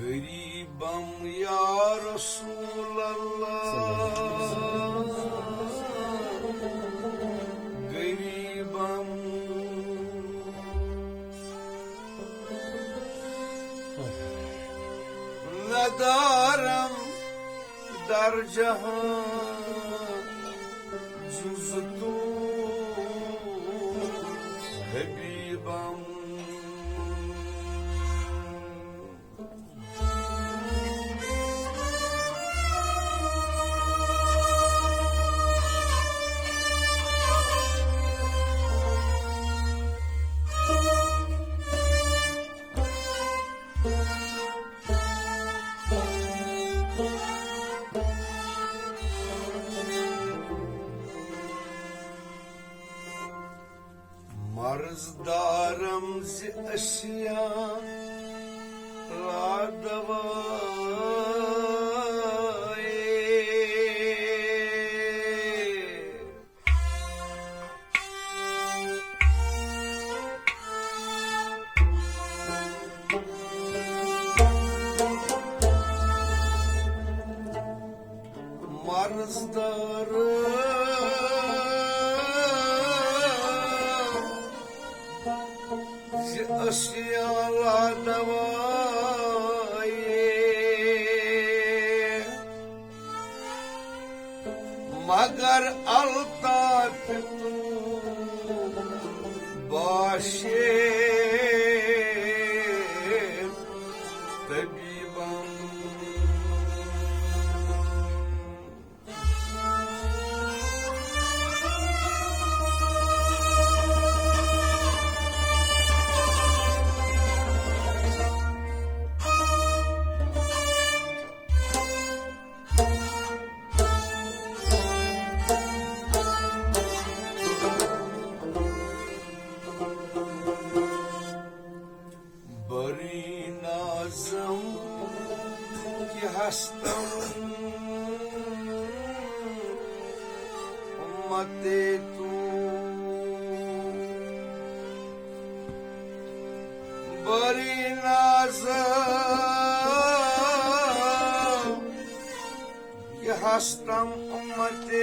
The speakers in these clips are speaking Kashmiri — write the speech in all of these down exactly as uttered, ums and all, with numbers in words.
غریبم یا رسول اللہ، غریبم۔ ندارم در جہان جز تو حبیبم۔ مرض دارم زِ اشیاء لا دوا۔ مرض دار زِ اشیاء لا دوا۔ مگر الطاف تو باشے طبیبم۔ بری نازم کہ ہستم امت تو۔ بری نازم کہ ہستم امت تو۔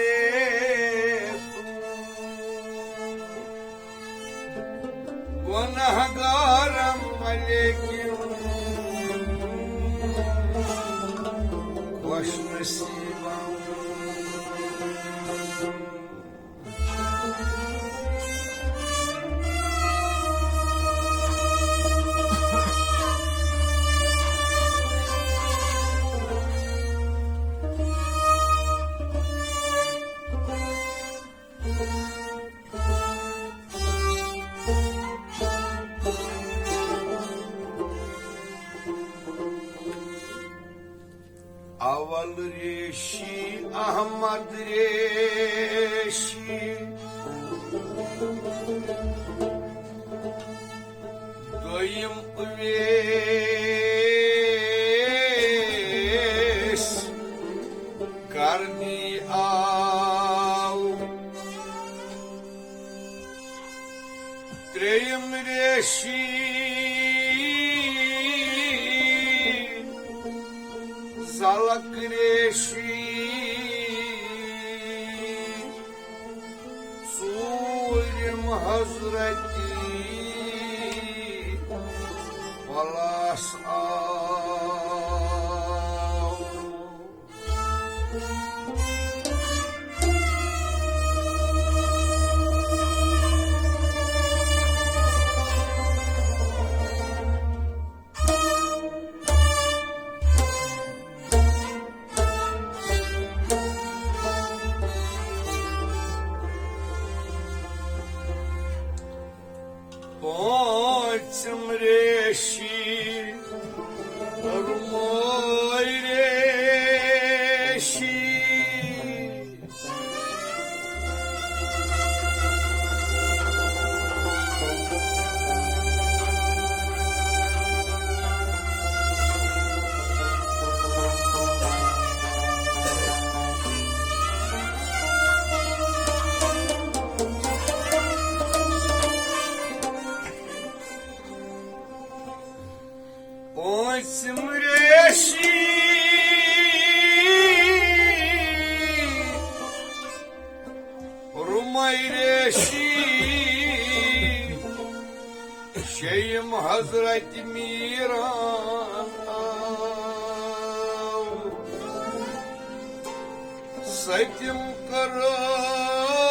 گناہگارم ولیکن خوش نصیبم۔ اول ریشی احمد ریشی، دویم اویس قرنی آو، ترٛیٚیِم ریشی زلک ریشی، ژوٗرِم حضرتی پلاس آو۔ پانٛژِم ریشی، رُمٲے ریشی۔ پانٛژِم ریشی، رمای ریشی شیم حضرت میران آو۔ ستم کرم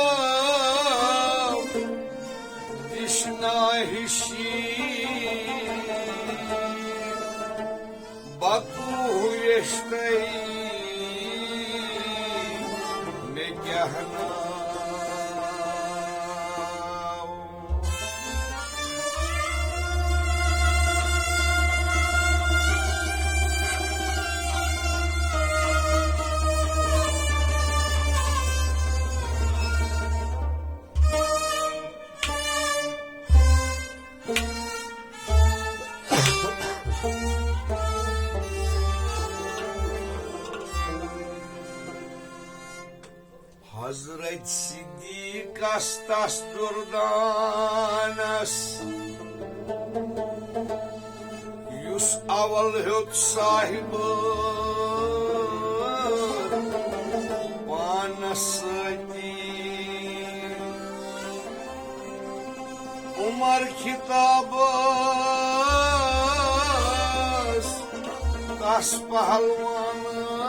دشنا ہشی بکوہ ویشتئی مےٚ کیٛاہ ناو۔ حضرت صدیقس تس دردانس، یُس اول ہیوٚت صاحب پانس سۭتی۔ عمر خطابس تس پہلوانس،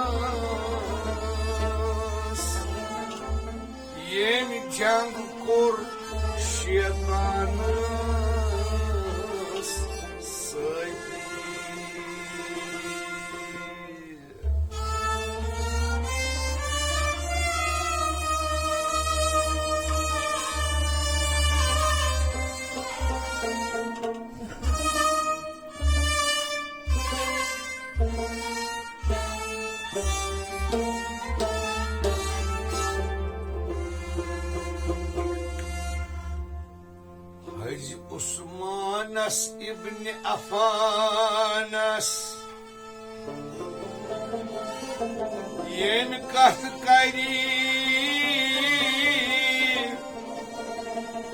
ییٚمۍ جنگ کوٚر شیطانس سۭتی۔ حض عثمانس ابن عفانس ییٚمۍ کتھ کری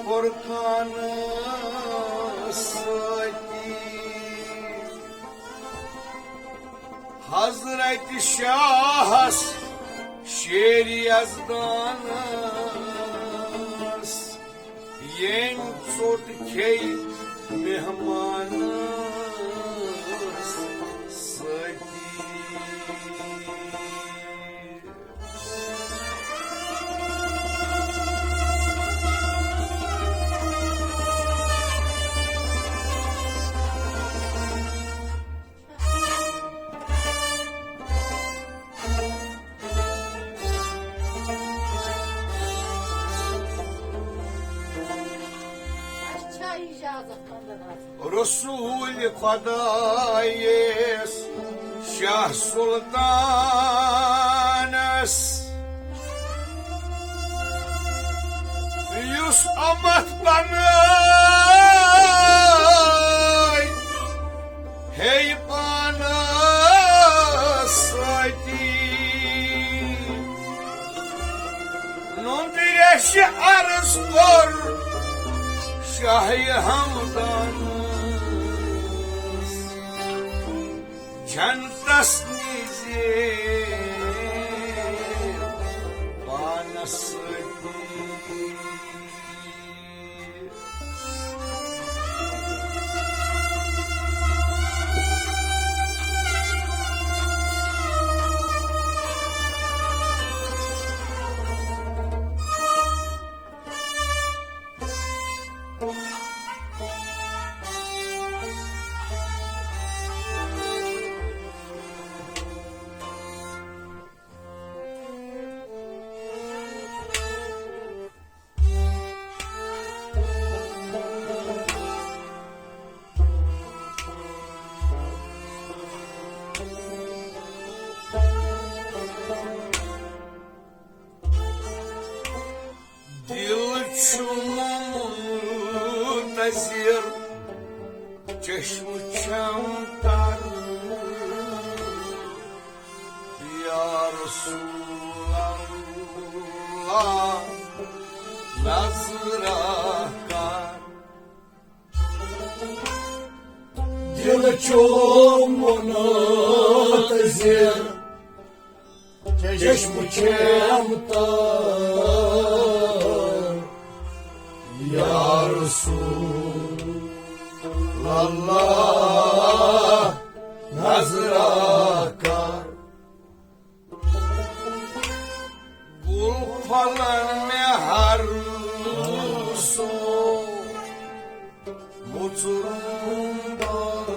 فرقان سۭتی۔ حضرت شاہس شیر یزدانس ییٚمۍ ژوٚٹ کھیٚیہِ مہمانس سۭتی۔ اچھا، اجازت۔ رسول خدایس شاہ سلطانس یُس امتھ بنٲے ہے پانس سۭتی۔ نُنٛد ریش عرض کوٚر شاہ ہمدانس، جنتس نیٖزِ پانس سۭتی۔ دل چھُم منتظر، چشم چھم تر، یا رسول اللہ، نظرہ کر۔ دل چھُم منتظر، زِ چشم چم تر، یا رسول اللہ، نظرہ کر۔ گل پھلن مےٚ ہر سُہ مُژُر مُمبار۔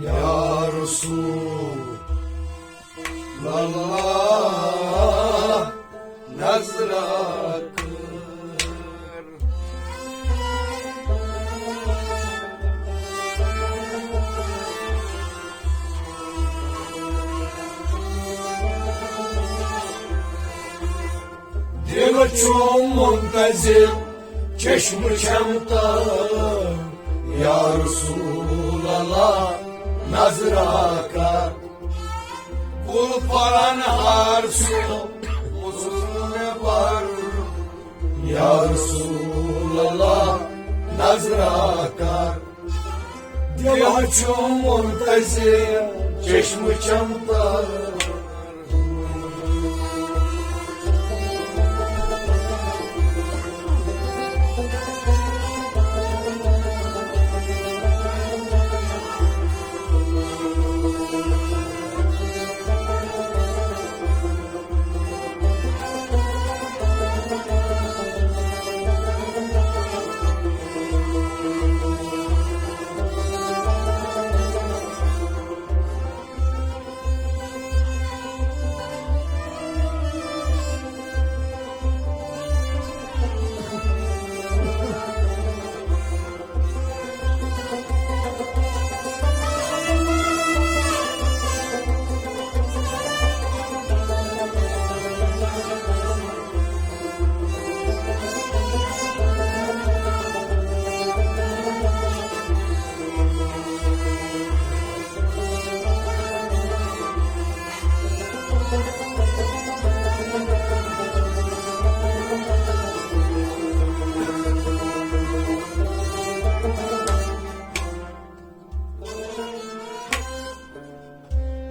یا رسول اللہ، نظرہ کر۔ دل چھُم منتظر، چشم چھم تر، یا رسول اللہ، نظرہ کر۔ گل پھلن ہر سُہ مُژُر مےٚ بر، یا رسول اللہ، نظرہ کر۔ دل چھُم منتظر، چشم چھم تر۔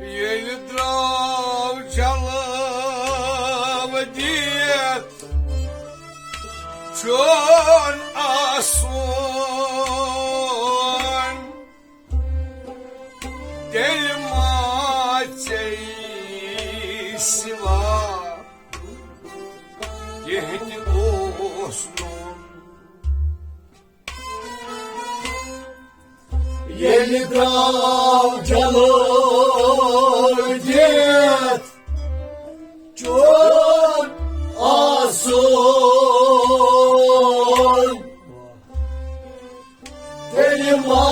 ییٚلہِ درٛاو جلوٕ دِتھ چون آسُن، تیٚلہِ ما ژےٚ سِوا کینٛہہ تہِ اوس نہٕ۔ ییٚلہِ درٛاو جلوٕ دِتھ چون آسُن، تیٚلہِ ما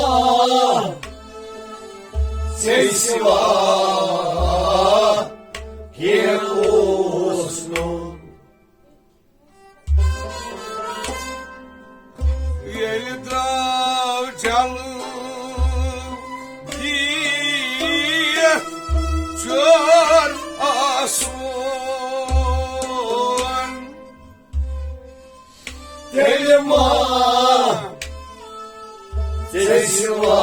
ژےٚ سِوا کینٛہہ اوس نہٕ۔ ییٚلہِ درٛاو جلوٕ دِتھ چون آسُن، تیٚلہِ ما ژےٚ سِوا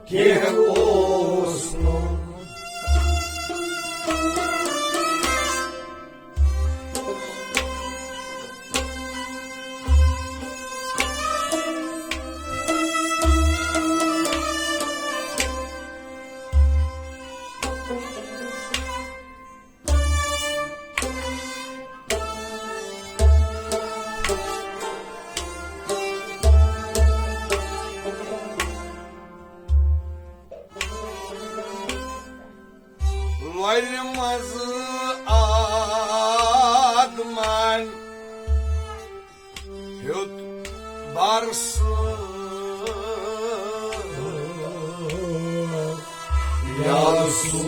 کینٛہہ اوس نہٕ۔ لۄلہِ منٛز آدمان ہیوٚت برسہٕ۔ یا رسول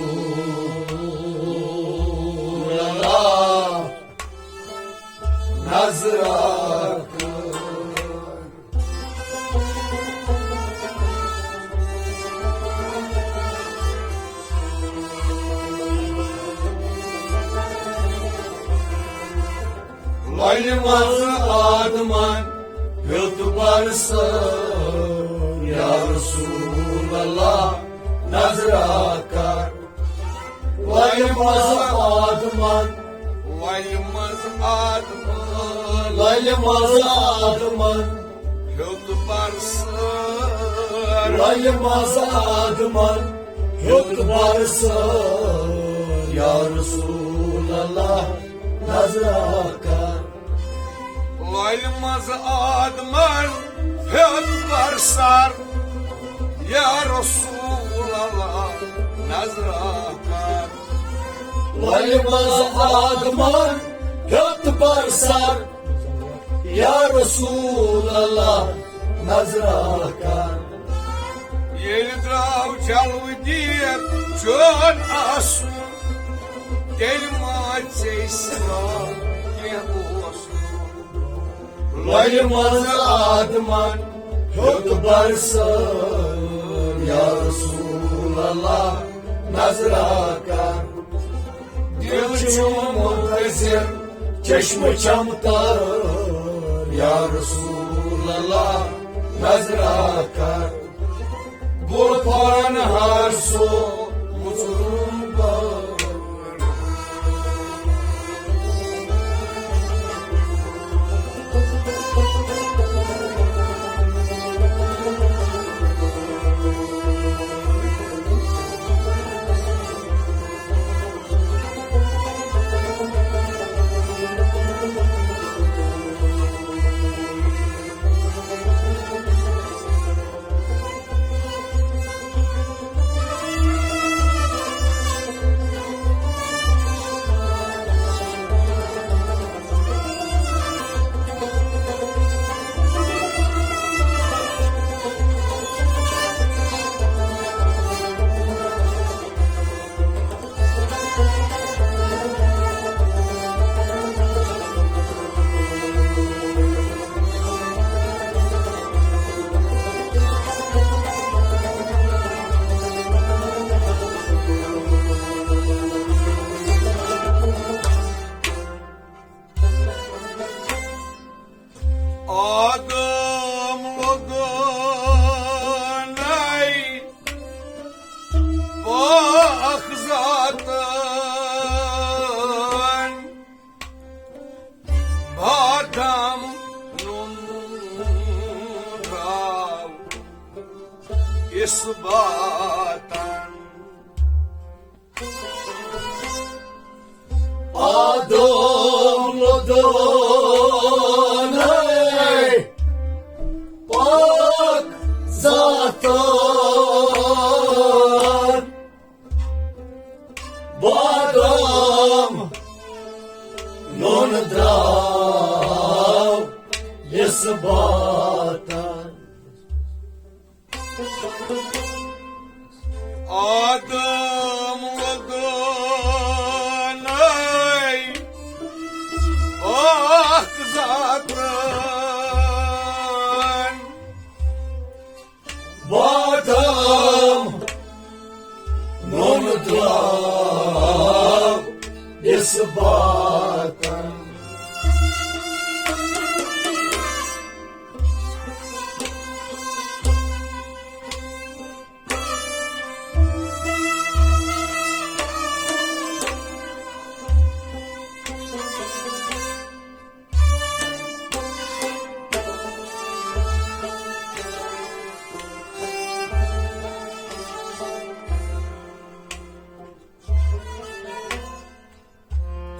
اللہ، نظرہ کر۔ لۄلہِ منٛز آدمان ہیوٚت برسہٕ۔ یا رسول اللہ، نظرا کر۔ لالہِ منٛز آدمن، لالہِ منٛز آدمن، لالہِ منٛز آدمن ہیوٚت برسر۔ لالہِ منٛز آدمن ہیوٚت برسر۔ یا رسول اللہ، نظرا کر۔ لالہِ منٛز آدمن ہیوٚت برسر۔ یا رسول اللہ، نظرا کر۔ لالہِ منٛز آدمن ہیوٚت برسر۔ یا رسول اللہ، نظرا کر۔ ییٚلہِ درٛاو جلوٕ دِتھ چون آسُن، تیٚلہِ ما ژےٚ سوا کینٛہہ اوس؟ لالہِ منٛز آدمن ہیوٚت برسر۔ یا رسول اللہ، نظرا کر۔ دل چھُم منتظر، چشمہٕ چھم تر۔ یا رسول اللہ، نظرا کر۔ بہٕ پانہٕ ہار سو مُژرُم بار۔ آدم لوٚگُن پاک ذاتن، بادام نوٚن درٛاو اِس باتن۔ آدم لوٚدُن پاک ذاتن، بادام نوٚن درٛاو یِس باتن۔ آدم لوٚدُن اکھ ذاتن، بادام نوٚن درٛاو یِس باتن۔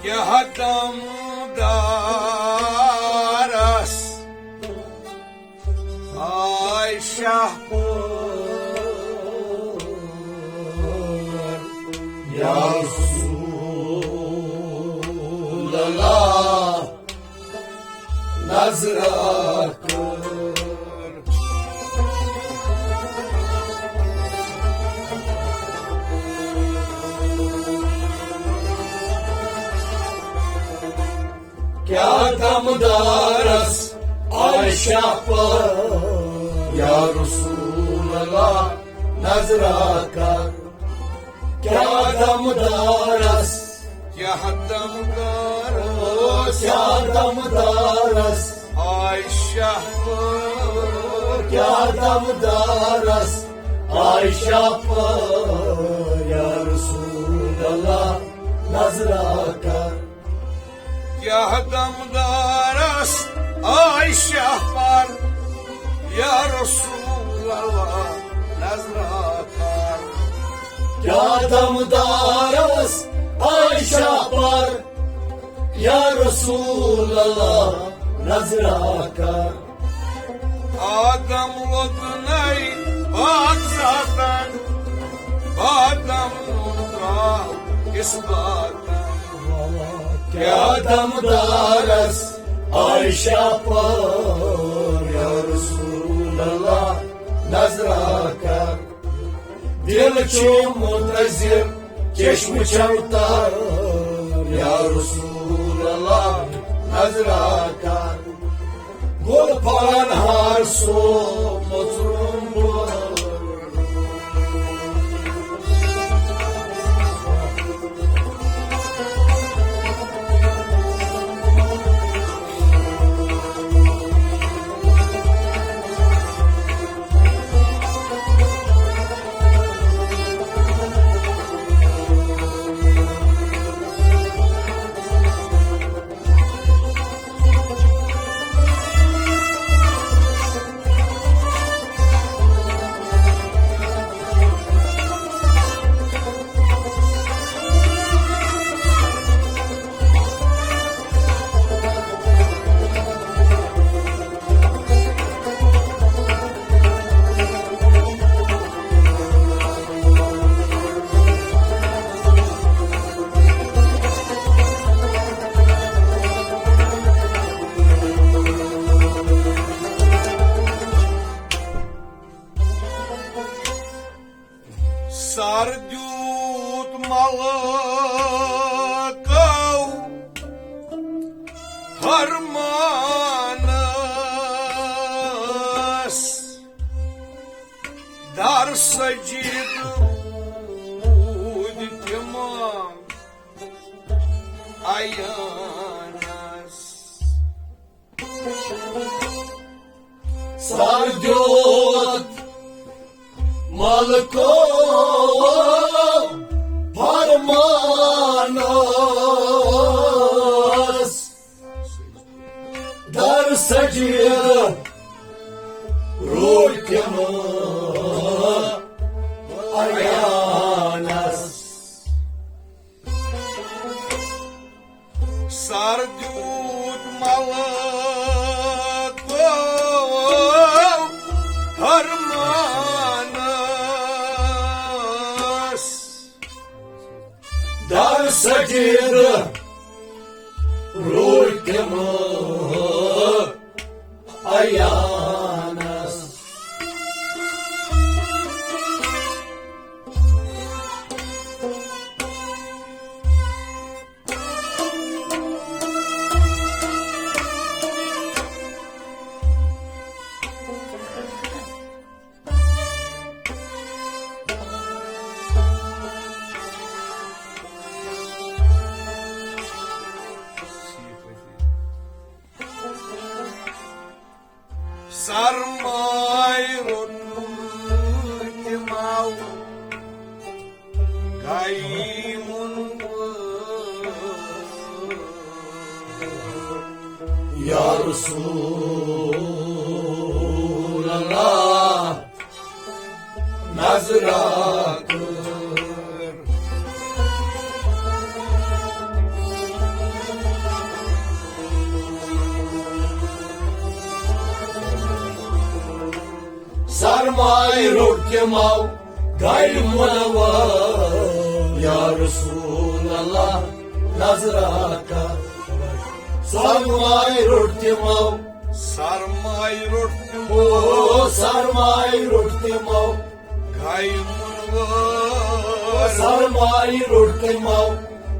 کیٛاہ دم دارس آے شاہ پٲر۔ یا رسول اللہ، نظرا کر۔ کیٛاہ دمدارس آے شاہ پٲر۔ یا رسول اللہ، نظرا کر۔ کیٛاہ دمدارس، کیٛاہ دمدارس، کیٛاہ دمدارس آے شاہ پٲر۔ کیٛاہ دمدارس عائشہ پر، یا رسول اللہ، نظرا کر۔ کیٛاہ دمدارس عائشہ پر، یا رسول اللہ، نظرا کر۔ کیٛاہ دمدارس عائشہ پر، یا رسول اللہ، نظرا کر۔ آدم لوٚگ نَے پاک ذاتن، آدم لوٚگ اِثباتن۔ کیٛاہ دمدارس عائشہ پر، یا رسول اللہ، نظرا کر۔ دل چھُ منتظر چشم چھو تر، یا رسول اللہ، نظرا کر۔ گل پھلن ہار سو مژرومبر۔ سر دیوٗت ملکو فرمانس، در سجید روٗدۍ تِم عیانس۔ سر دیوٗت ملکو فرمانس، در سجید روٗدۍ تِم عیانس۔ سر دیوٗت ملکو فرمانس، در سجید روٗدۍ تِم عیانس۔ سرمایہِ روٚٹ تِمو گیمُن۔ یا رسول اللہ، نظرا کر۔ سرمایہِ روٚٹ تِمو گیمُن، یا رسول اللہ، نظرا کر۔ سرمایہِ روٚٹ تِمو، سرمایہِ روٚٹ تِمو، او سرمایہِ روٚٹ تِمو گیمُن وٲر۔ سرمایہِ روٚٹ تِمو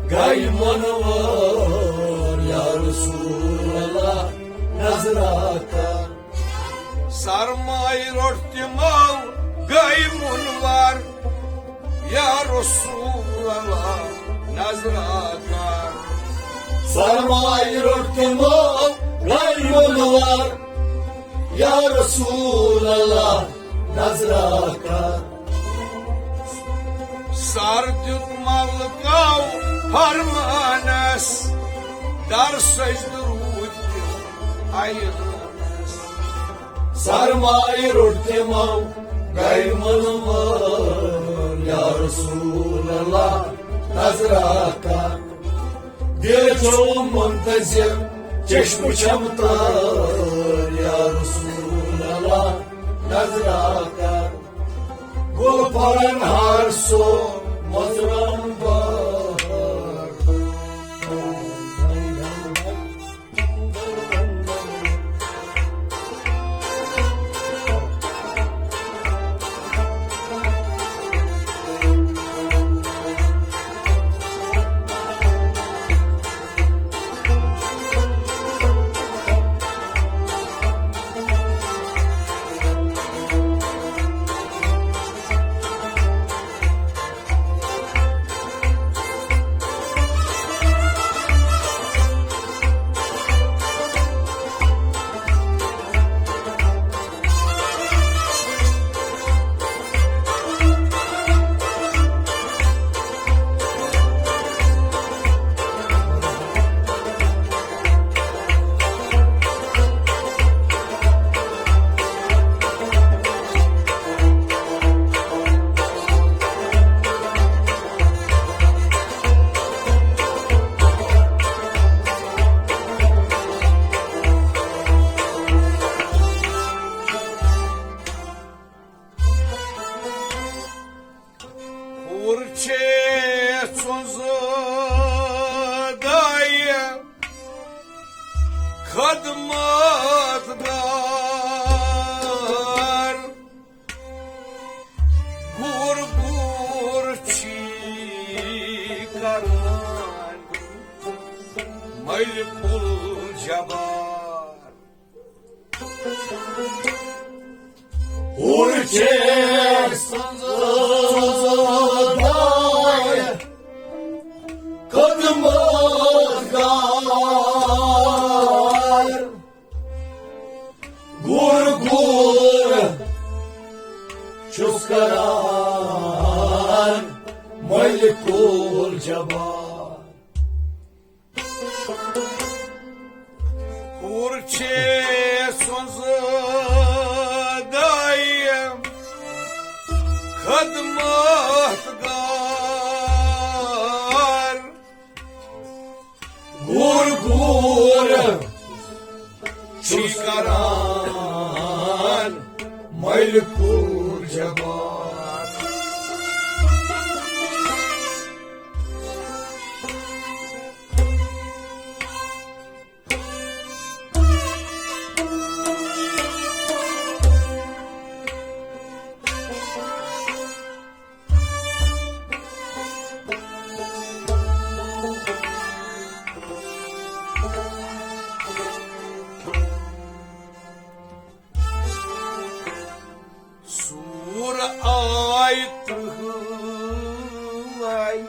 گیمُن وٲر، یا رسول اللہ، نظرا کر۔ سرمایہِ روٚٹ تِمو گیمُن وٲر، یا رسول اللہ، نظرا کر۔ سرمایہِ روٚٹ تِمو گیمُن وٲر، یا رسول اللہ، نظرا کر۔ سر دیُت ملکو فرمانس، در سجدٕ روٗدۍ تِم حیرانس۔ سرمایہِ روٚٹ تِمو گٔے منوار، یا رسول اللہ، نظرا کر۔ دل چھو منتظر، چشم چھم تار، یا رسول اللہ، نظرا کر۔ گل پھرن ہار سو مزرم بار۔ حور چھے سٕنٛز دایہِ خدمت گار، گوٗر گوٗر چھی کران ملک الجبار۔ حور چھے سٕنٛز دایہِ خدمت گار، گوٗر گوٗر چھُس کران ملک الجبار۔ حور چھے سٕنٛز دایہِ خدمت گار، گوٗر گوٗر چھی کران ملک الجبار۔ سوٗر آے ترٕٛہ آے،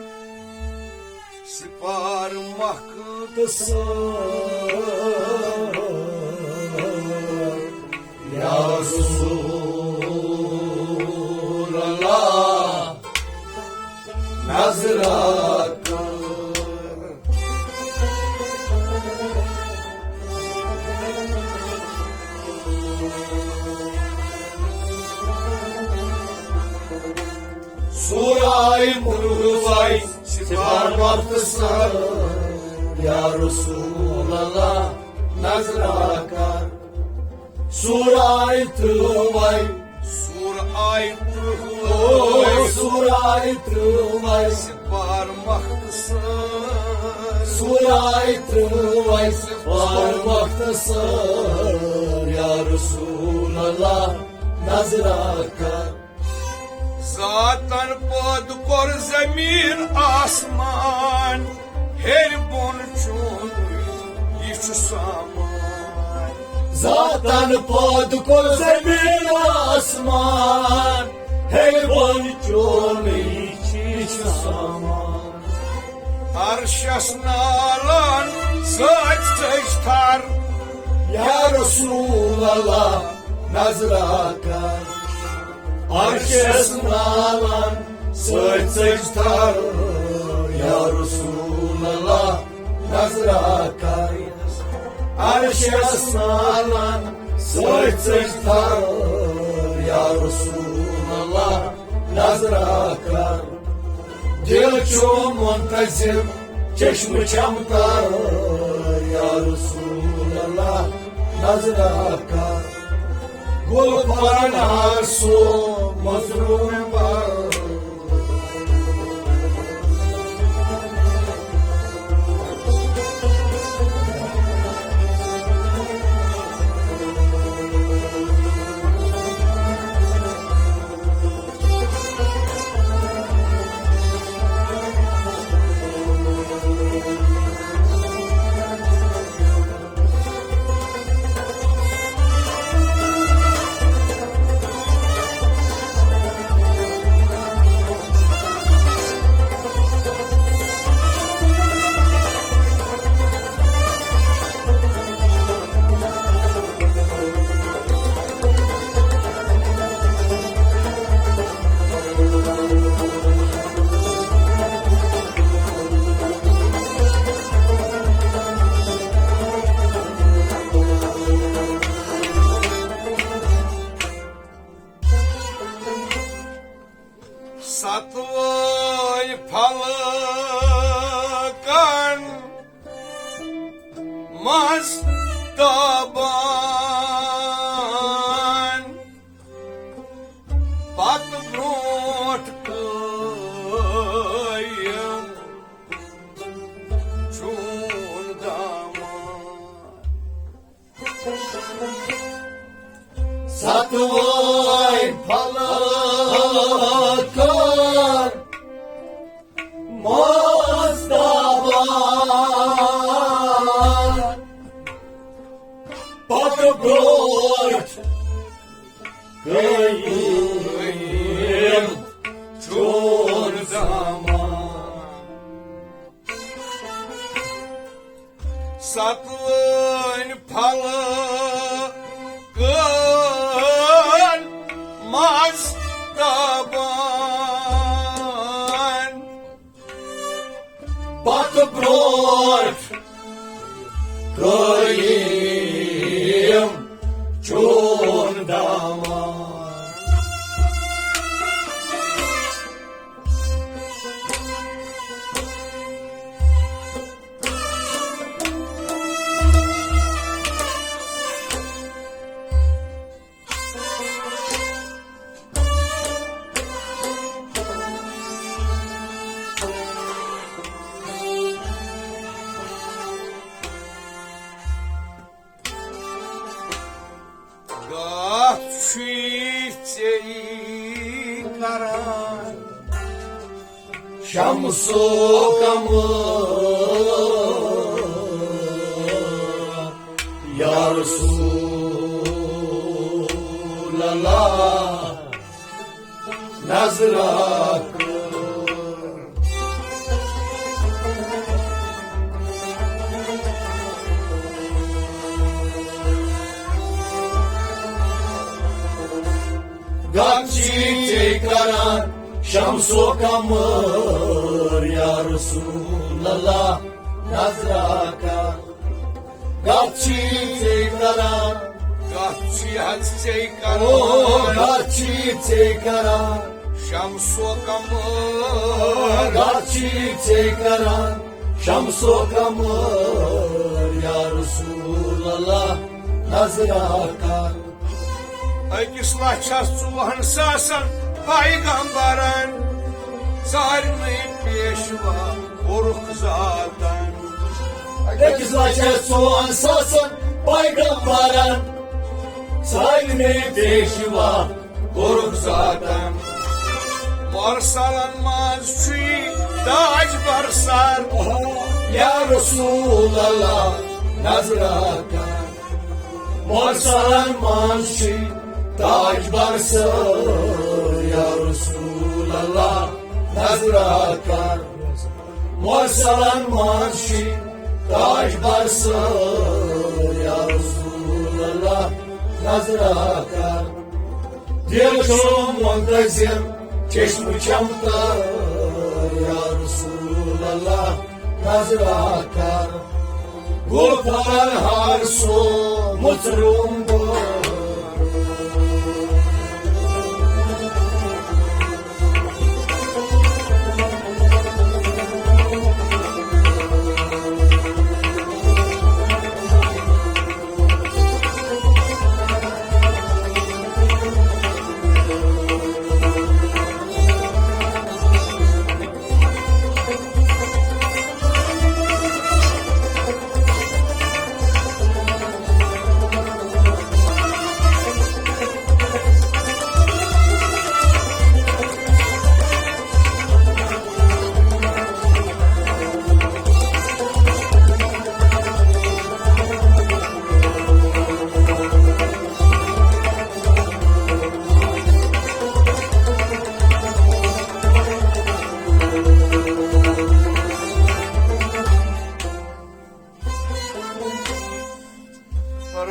سپار مۄکھٕ تہٕ سٲر۔ یا رسول اللہ، نظرا کر۔ سوٗر آے ترٕٛہ آے، سپار مۄکھٕ تہٕ سٲر۔ یا رسول اللہ، نظرا کر۔ سوٗر آے ترٕٛہ آے۔ سوٗر آے ترٕٛہ او، آے۔ سوٗر آے ترٕٛہ آے۔ سپار مۄکھٕ تہٕ سٲر۔ سوٗر آے ترٕٛہ آے۔ سپار مۄکھٕ تہٕ سٲر۔ یا رسول اللہ، نظرا کر۔ ذاتن پٲدٕ کوٚر زمیٖن آسمان، ہیٚرِ بۄن چون یہِ چھُ سامان۔ ذاتن پٲدٕ کوٚر زمیٖن آسمان، ہیٚرِ بۄن چون یہِ چھُ سامان۔ عرشس نالن سۭتۍ سۭتۍ تھر، یا رسول اللہ، نظرا کر۔ عرشس نالن سۭتۍ ژٔج تھر، یا رسول اللہ، نظرا کر۔ عرشس نالن سۭتۍ ژٔج تھر، یا رسول اللہ، نظرا کر۔ دل چھُ منتظر، چشم چھم تر، یا رسول اللہ، نظرا کر۔ گل پرن آسو مظلوم بر۔ ستوے پھلکن منٛز تابان، پتہٕ برونٛٹھ قٲیِم چون دامان۔ ستوے پھلکن منٛز تابان، پتہٕ برونٛٹھ قٲیِم چون دامان۔ ستوٲنۍ پھلکن منٛز تابان، پتہٕ برونٛٹھ قٲیِم چون دامان۔ گاہ چھُے ژےٚ کران شمس و قمر، یا رسول اللہ، نظرا کر۔ گاہ چھُے ژےٚ کران شمس و قمر، یا رسول اللہ، نظرا کر۔ گاہ چھُے ژےٚ کران، گاہ چھُے حظ ژےٚ کران، او، گاہ چھُے ژےٚ کران شمس و قمر۔ گاہ چھُے ژےٚ کران شمس و قمر، یا رسول اللہ، نظرا کر۔ أکِس لچھس ژوٚوُہن ساسن پیغمبرن، سارنٕے پیشوا کوٚرُکھ ذاتن۔ أکِس لچھس ژوٚوُہن ساسن پیغمبرن، سارنٕے پیشوا کوٚرُکھ ذاتن۔ مرسلن منٛز چھُے تاج برسر، یا رسول اللہ، نظرا کر۔ مرسلن منٛز چھُے تاج برسر، یا رسول اللہ، نظرا کر۔ مرسلن منٛز چھُے تاج برسر، یا رسول نظرا کر، دل چھُم منتظر، چشم چھم تر، یا رسول اللہ، نظرا کر۔ گُلفام ہار سُہ مُژروٗم بہٕ۔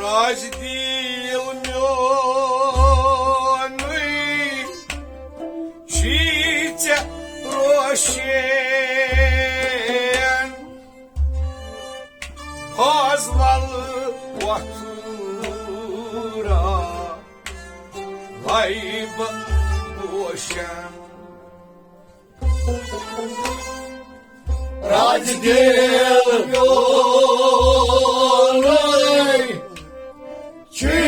راج دیٖل میونُے چھی ژےٚ روشن، حوض ول وۄتھُرا، وَے بہٕ پوشن۔ راج دیٖل میونُے چھی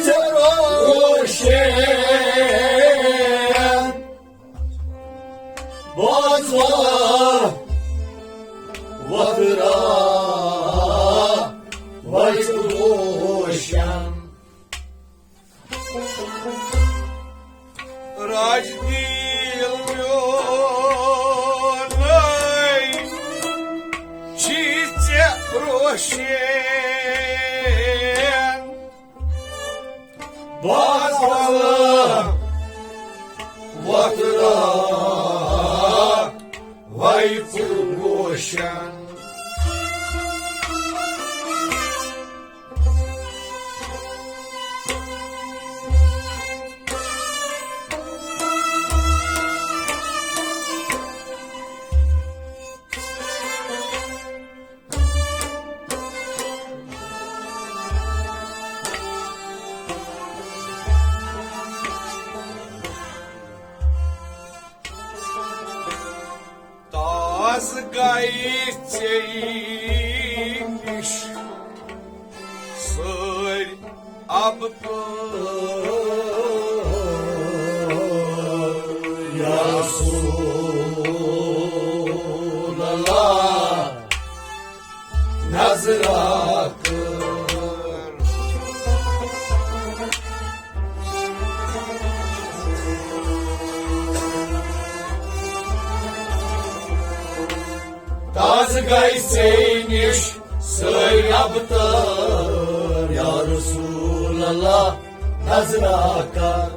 ژےٚ روشن، بوز وۄتھُرا، وَے بہٕ پوشن۔ راج دیٖل میونُے چھی ژےٚ روشن، بوز وۄتھُرا، وَے بہٕ پوشن۔ تازٕ گٔے ژے نِش سٲرۍ ابتٲرۍ، یا رسول اللہ، نظرا کر۔ تازٕ گٔے ژے نِش سٲرۍ ابتٲرۍ، یا رسول اللہ، نظرا کر۔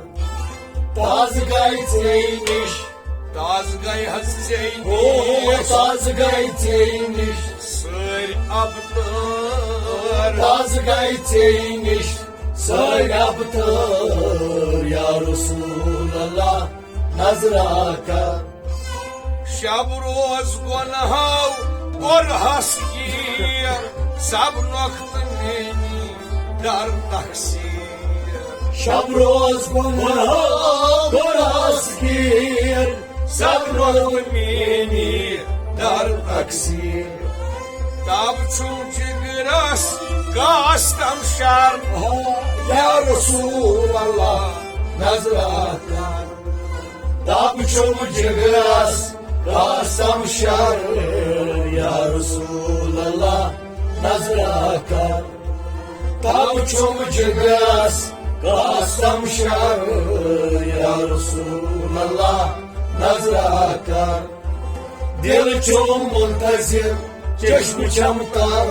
تازٕ گٔے ژے نِش، تازٕ گٔے حظ ژے او، نِش۔ تازٕ گٔے ژے نِش سٲرۍ ابتٲرۍ۔ تازٕ گٔے ژے نِش سٲرۍ ابتٲرۍ، یا رسول اللہ، نظرا کر۔ شب روز گۄنہو کوٚرہس گیر، سب نۄقطہٕ میٲنی در تقصیر۔ شب روز گۄنہو کوٚرہس گیر، سب نۄقطہٕ میٲنی در تقصیر۔ تب چھُم جگرس کاستم شر، یا رسول اللہ، نظرا کر۔ تب چھُم جگرس کاستم شر، یا رسول اللہ، نظرا کر۔ تب چھُم جگرس کاستم شر، یا رسول اللہ، نظرا کر۔ دل چھُم منتظر، چشم چھم تر،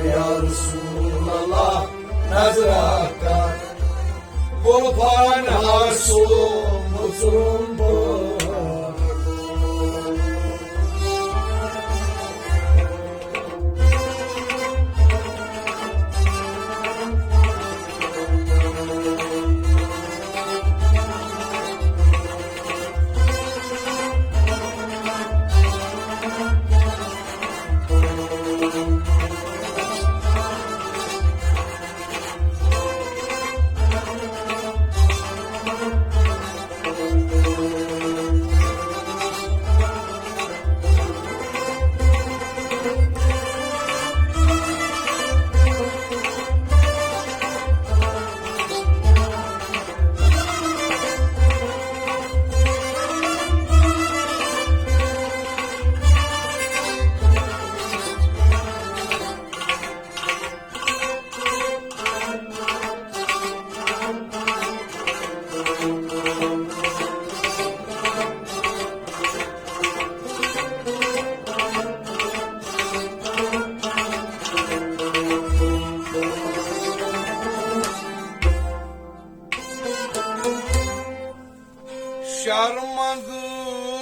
یا رسول اللہ، نظرا کر۔ گُلفام ہار سُہ مُژروٗم بہٕ۔ شرمنٛد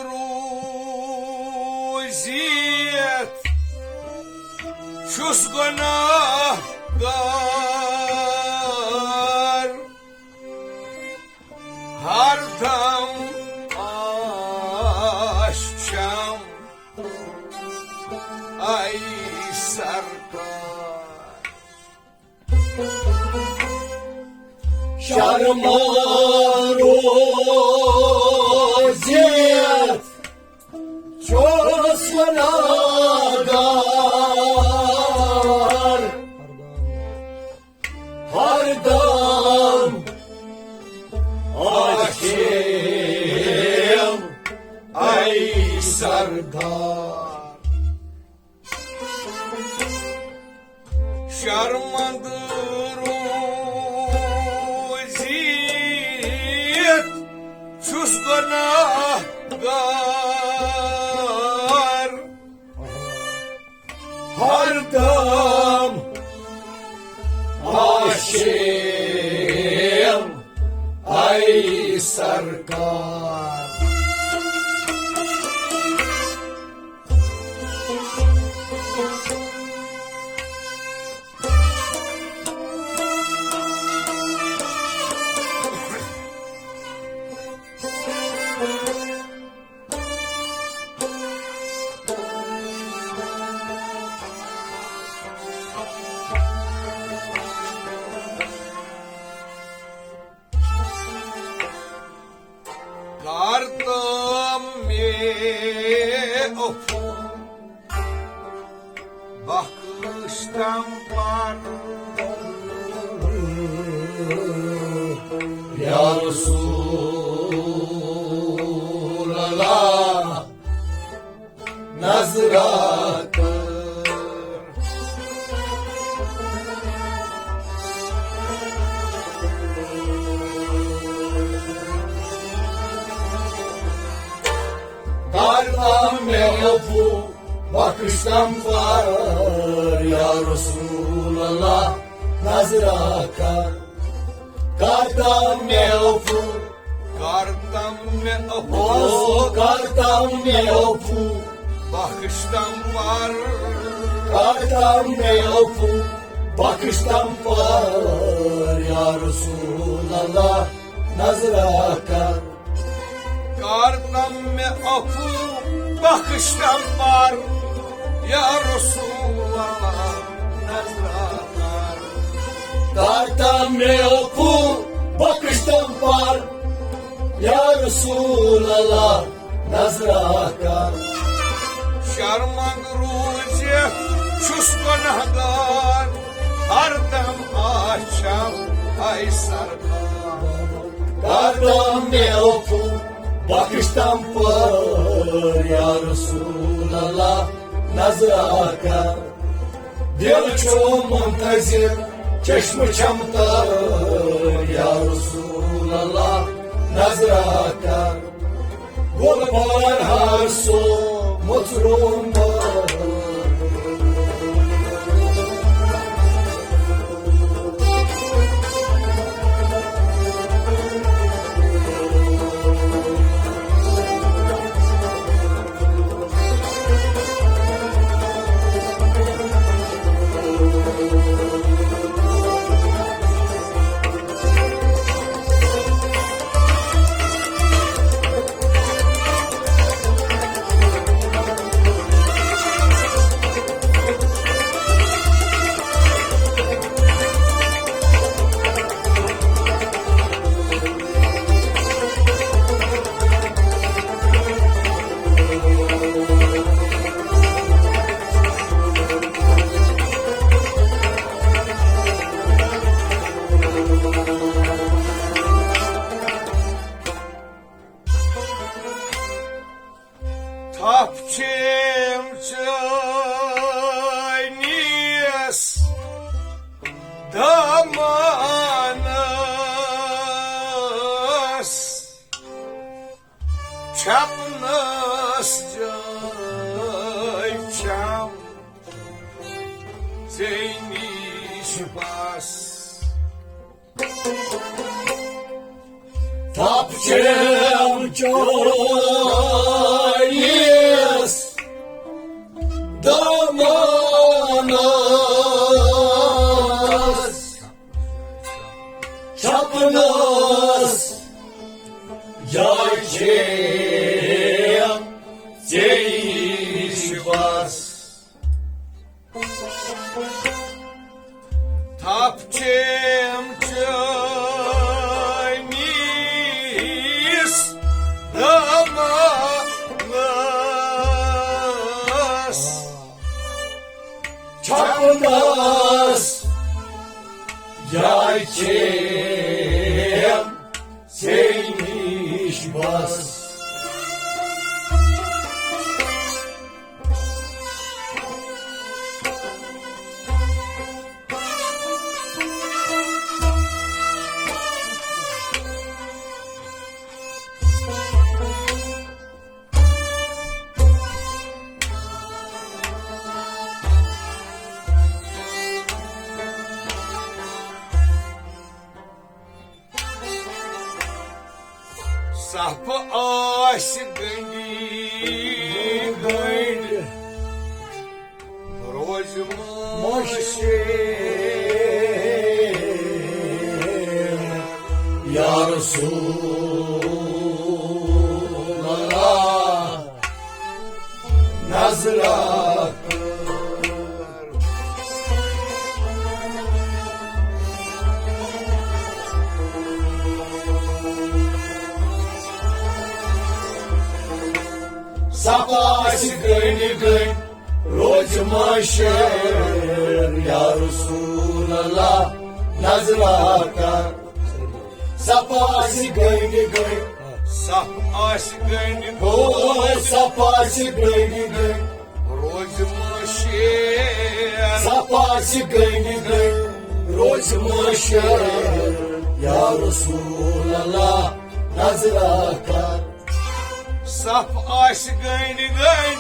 روٗزِتھ چھُس گۄناہ گار، ہر دم آش چھم اے سرکار۔ شرمنٛد روٗزِتھ چھُس گۄناہ گار، ہر دم آشیم اے سردار۔ شرمنٛد روٗزِتھ چھُس گۄناہ گار، ہر دم آشیم اے سرکار۔ کر تم مےٚ عفو، بخشتم پر۔ یا رسول اللہ، نظرا کر۔ کر تم مےٚ عفو، بخشتم پر۔ یا رسول اللہ، نظرا کر۔ کر تم مےٚ عفو، کر تم مےٚ عفو، کر تم مےٚ عفو، بخشتم پر۔ کر تم مےٚ عفو، بخشتم پر۔ یا رسول اللہ، نظرا کر۔ کر تم مےٚ عفو، بخشتم پر۔ یا رسول اللہ، نظرا کر۔ کر تم مےٚ عفو، بخشتم پر۔ یا رسول اللہ، نظرا کر۔ شرمنٛد روٗزِتھ چھُس گۄناہ گار، ہر دم آشم اے سرکار۔ کر تم مےٚ عفو، بخشتم پر۔ یا رسول اللہ، نظرا کر۔ دل چھُ منتظر، چشمہٕ چھم تر۔ یا رسول اللہ، نظرا کر۔ گُلہٕ پار ہار سو مُژرومُت۔ تھپھ چھیم چٲنِس دامانس، چھپنس جاے چھم ژے نِش بس۔ تھپھ چھم چٲنِس دامانس چھپنس جاے چھے ژے نِش بس۔ تھپھ چھیم چٲنِس دامانس چھپنس جاے چھے ژے نِش بس۔ سپھ آسہِ گٔنڈی گٔنڈ روزِ مٔشِتھ۔ یا رسول اللہ، نظرا کر۔ سپھ آسہِ گٔنڈۍ گٔنڈۍ روزِ مٔشِتھ۔ یا رسول اللہ، نظرا کر۔ سپھ آسہِ گٔنڈۍ گٔنڈۍ۔ سپھ آسہِ گٔنڈۍ۔ او، سپھ آسہِ گٔنڈۍ گٔنڈۍ۔ روزِ مٔشِتھ۔ سپھ آسہِ گٔنڈۍ گٔنڈۍ۔ روزِ مٔشِتھ۔ یا رسول اللہ، نظرا کر۔ سپھ آسہِ گٔنڈۍ گٔنڈۍ۔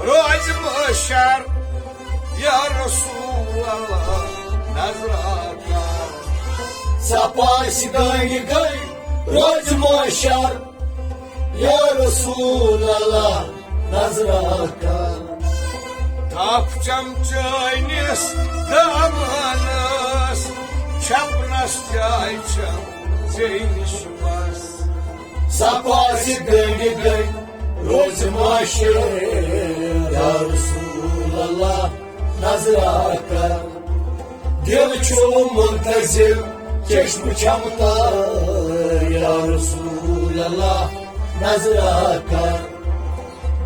روزِ مٔشِتھ۔ یا رسول اللہ، نظرا کر۔ سپھ آسہِ گٔنڈۍ گٔنڈۍ۔ روزِ مٔشِتھ۔ یا رسول اللہ، نظرا کر۔ تھپھ چھم چٲنِس دامانس چھپنس جاے چھم ژے نِش بس۔ سپھ آسہِ گٔنڈۍ گٔنڈۍ روزِ مٔشِتھ۔ یا رسول اللہ، نظرا کر۔ دل چھُ منتظر، چشم چھم تار۔ یا رسول اللہ، نظرا کر۔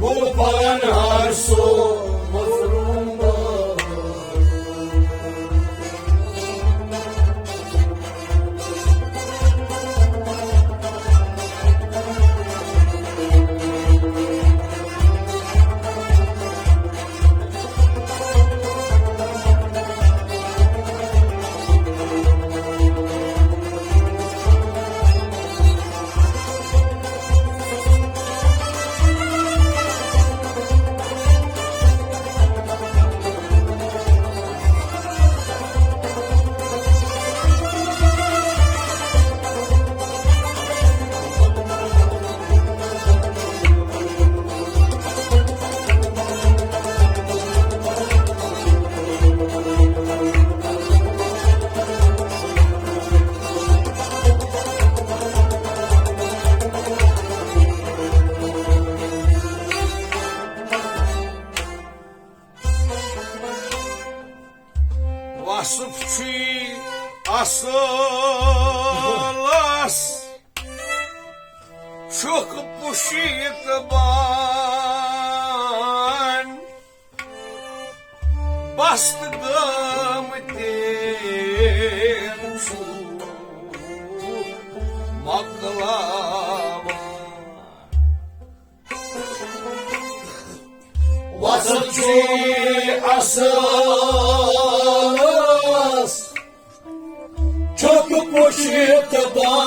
گل پرن ہر سو مظلوم۔ وصف چھُے اصلس چھُکھ پُشیٖت بان، پست گٲمتٮ۪ن چھُکھ مۄکلاوان۔ وصل چھُے اصلس چھُکھ پُشیٖت بان،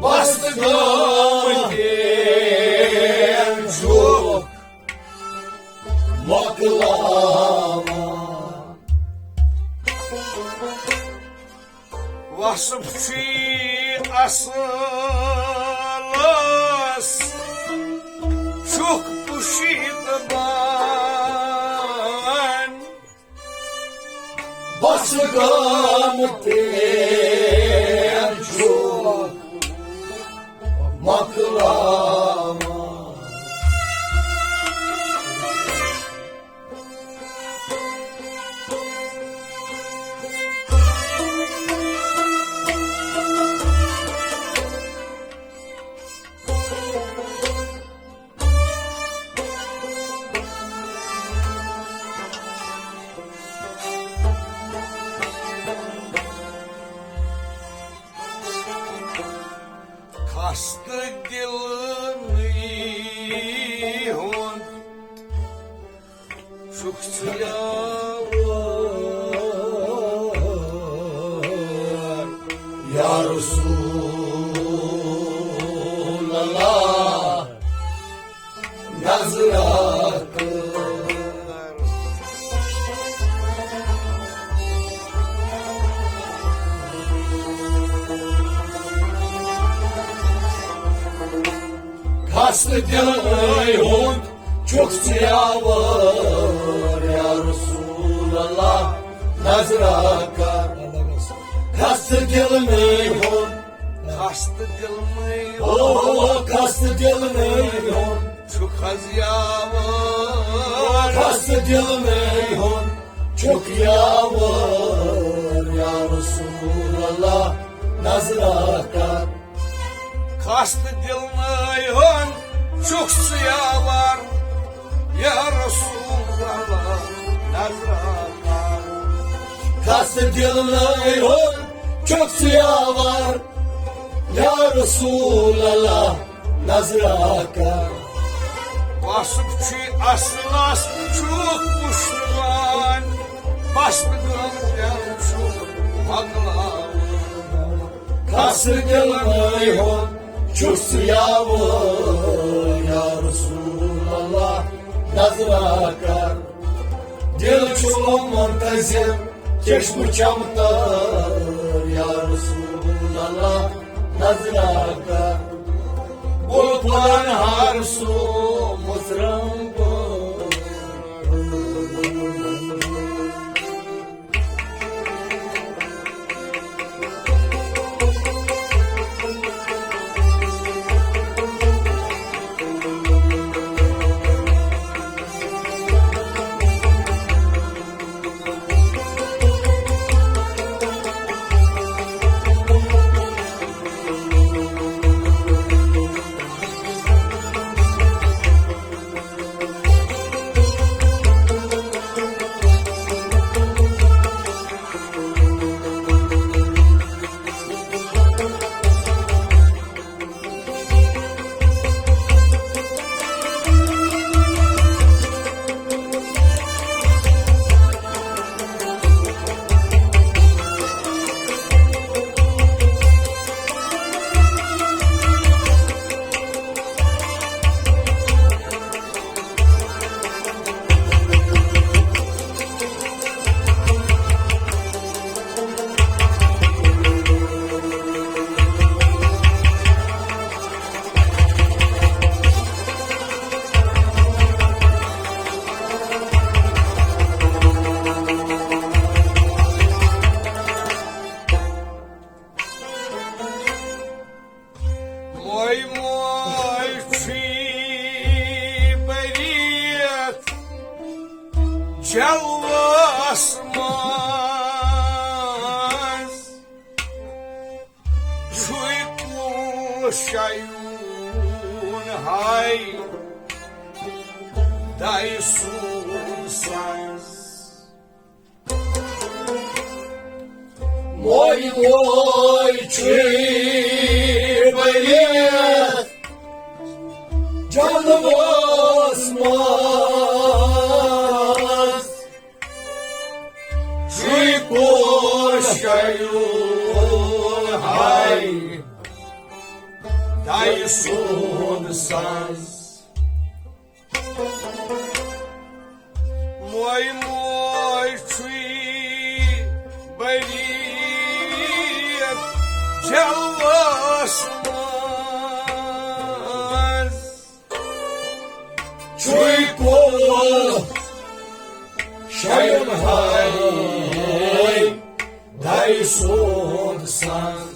پست گٲمتٮ۪ن چھُکھ مۄکلاوان۔ وصف چھُے اصلس چھُکھ پُشیٖدٕ بان۔ بس غم تیر چھُکھ مۄکلاوان۔ خستہٕ دِل نٕے ہُنٛد چھُکھ ژٕ یاوار، یا رسول اللہ، نظرا کر۔ خستہٕ دِلہٕ ہُنٛد چھُکھ ژٕ یاوار، یا رسول اللہ، نظرا کر۔ خستہٕ دِلہٕ ہُنٛد، خستہٕ دِلہٕ ہُنٛد، او، خستہٕ دِلہٕ ہُنٛد چھُکھ حظ یاوار۔ خستہٕ دِلہٕ ہُنٛد چھُکھ یاوار، یا رسول اللہ، نظرا کر۔ خستہٕ دِلہٕ ہُنٛد چھُکھ ژٕ یاوار، یا رسول اللہ، نظرا کر۔ خستہٕ دِلہٕ ہُنٛد چھُکھ ژٕ یاوار، یا رسول اللہ، نظرا کر۔ وصف چھُے اصلس چھُکھ پُشوان، بس غم تیر چھُکھ مۄکلاوان۔ خستہٕ دِلہٕ ہُنٛد چھُکھ ژٕ یاوار، یا رسول اللہ، نظرا کر۔ دل چھُ منتظر چشمہٕ چمتار، یا رسول اللہ، نظرا کر۔ بُلبُلن ہار سُہ مُژران۔ موے موے چھُے بٔرِتھ جلوس منٛز، چھُے کُل شیوٗن ہاے دَے سُنٛد ساز۔ موے موے چھُے بٔرِتھ جلوس منٛز، چھُے کُل شیوٗن ہاے دَے سُنٛد ساز۔ موے موے چھُے بٔرِتھ جلوس منٛز چھُے کول شاید ہاے دَے سُنٛد سان۔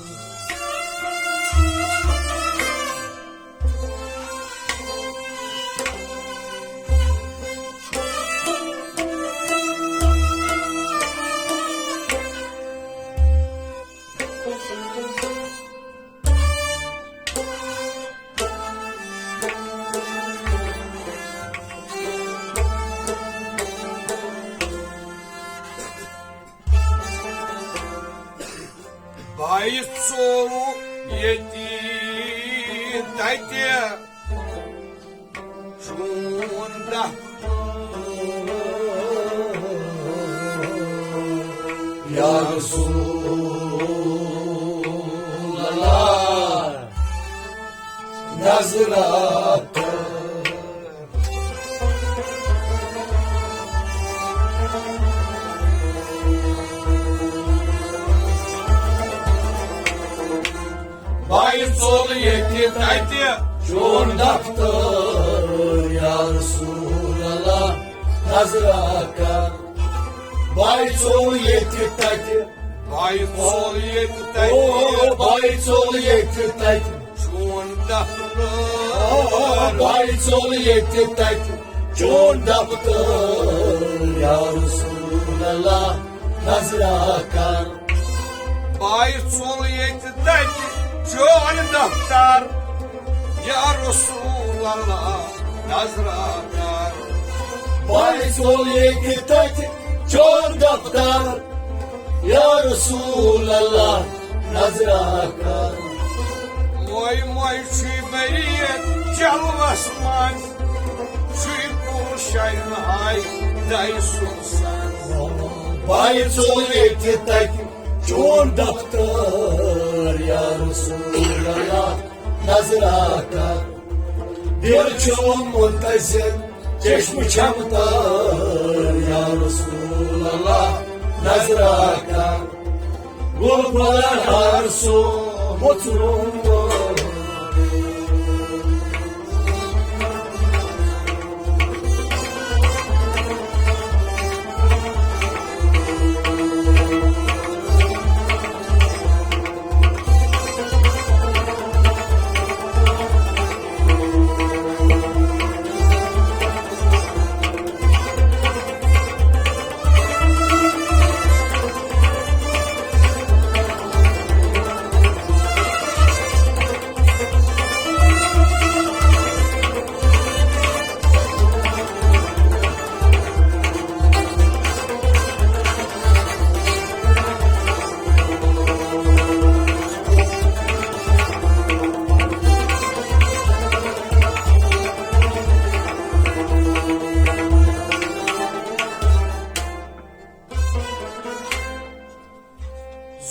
بایہِ ژوٚل ییٚتہِ تَتہِ چون دفتر۔ یا رسول اللہ، نظرا کر۔ بایہِ ژوٚل ییٚتہِ تَتہِ چون دفتر، یا رسول اللہ، نظرا کر۔ بایہِ ژوٚل ییٚتہِ تَتہِ۔ بایہِ ژوٚل ییٚتہِ تَتہِ۔ او، بایہِ ژوٚل ییٚتہِ تَتہِ۔ چون دفتر۔ او، بایہِ ژوٚل ییٚتہِ تَتہِ۔ چون دفتر، یا رسول اللہ، نظرا کر۔ بایہِ ژوٚل ییٚتہِ تَتہِ چون دفتر، یا رسول اللہ، نظرا کر۔ بایہِ ژوٚل ییٚتہِ تَتہِ چون دفتر، یا رسول اللہ، نظرا کر۔ موے موے چھُے بریٖتھ جلوس منٛز، چھُے کُل شاید ہاے دَے سُنٛد سان۔ بایہِ ژوٚل ییٚتہِ تَتہِ چون دفتر، یا رسول اللہ، نظرا کر۔ دِل چھُم منتظر، چشم چھم تر، یا رسول اللہ، نظرا کر۔ گل پلہار سُہ مُژرومُت۔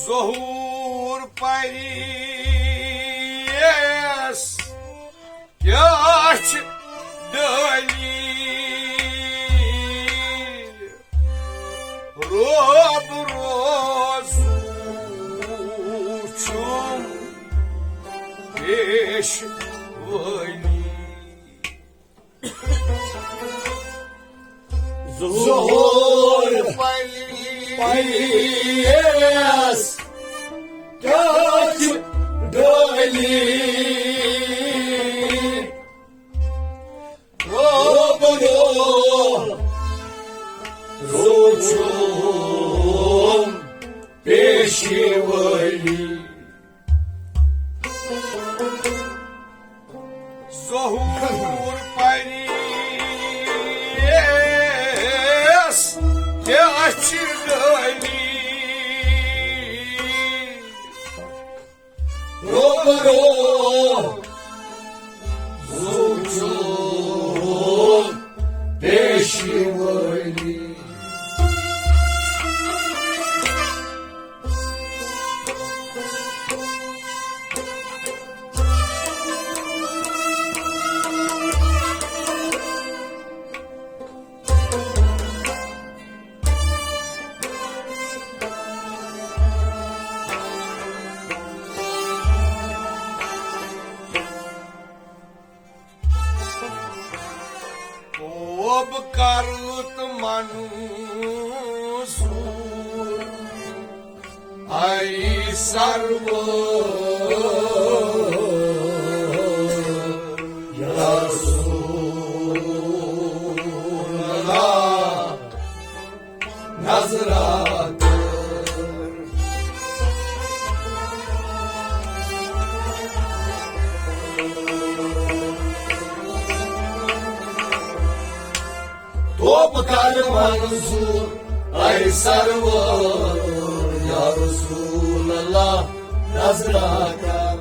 ظہوٗر پریس کیٛاہ چھِ دٔلیٖل؟ روب روزوٗ چھُم پیش وٲلی۔ ظہوٗر پریس کیٛاہ چھِ دٔلیٖل؟ روب روزوٗ چھُم پیش وٲلی۔ ظہوٗر پریس کیٛاہ چھِ دٔلیٖل؟ روب روزوٗ چھُم پیش وٲلی۔ اے سرور یا رسول اللہ، نظرا کر۔ توبہٕ کر منظور، اے سرور یا رسول اللہ، نظرا کر۔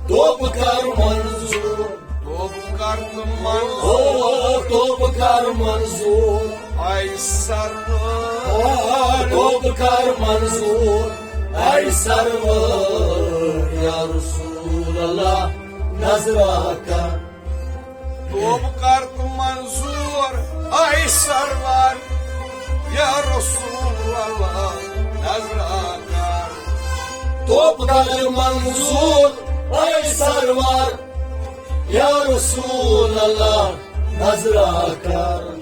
توبہٕ کر منظور۔ توبہٕ کر تہٕ منظور۔ او، توبہٕ کر منظور۔ اے سرور۔ او، توبہٕ کر منظور۔ اے سرور یا رسول اللہ، نظرا کر۔ توبہٕ کر تہٕ منظور، اے سرور یا رسول اللہ، نظرا کر۔ توبہٕ کر منظور، اے سرور یا رسول اللہ، نظرا کر۔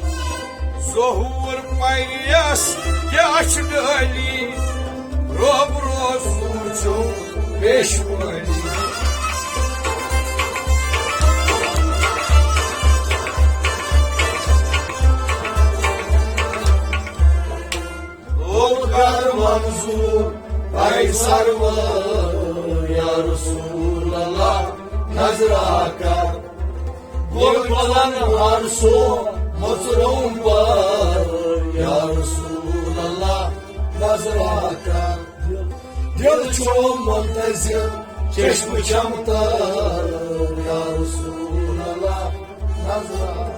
ظہور پریس کیٛاہ چھُ ڈٲلی، رۄب روزُن چھُ پیشوٲلی۔ توبہٕ کر منظور، اے سرور یا رسول اللہ، نظرا کر۔ گوٚو بلند عرشو مژرون بار، یا رسول اللہ، نظرا کر۔ دل چھو منتظر، چشم چم تر، یا رسول اللہ، نظرا۔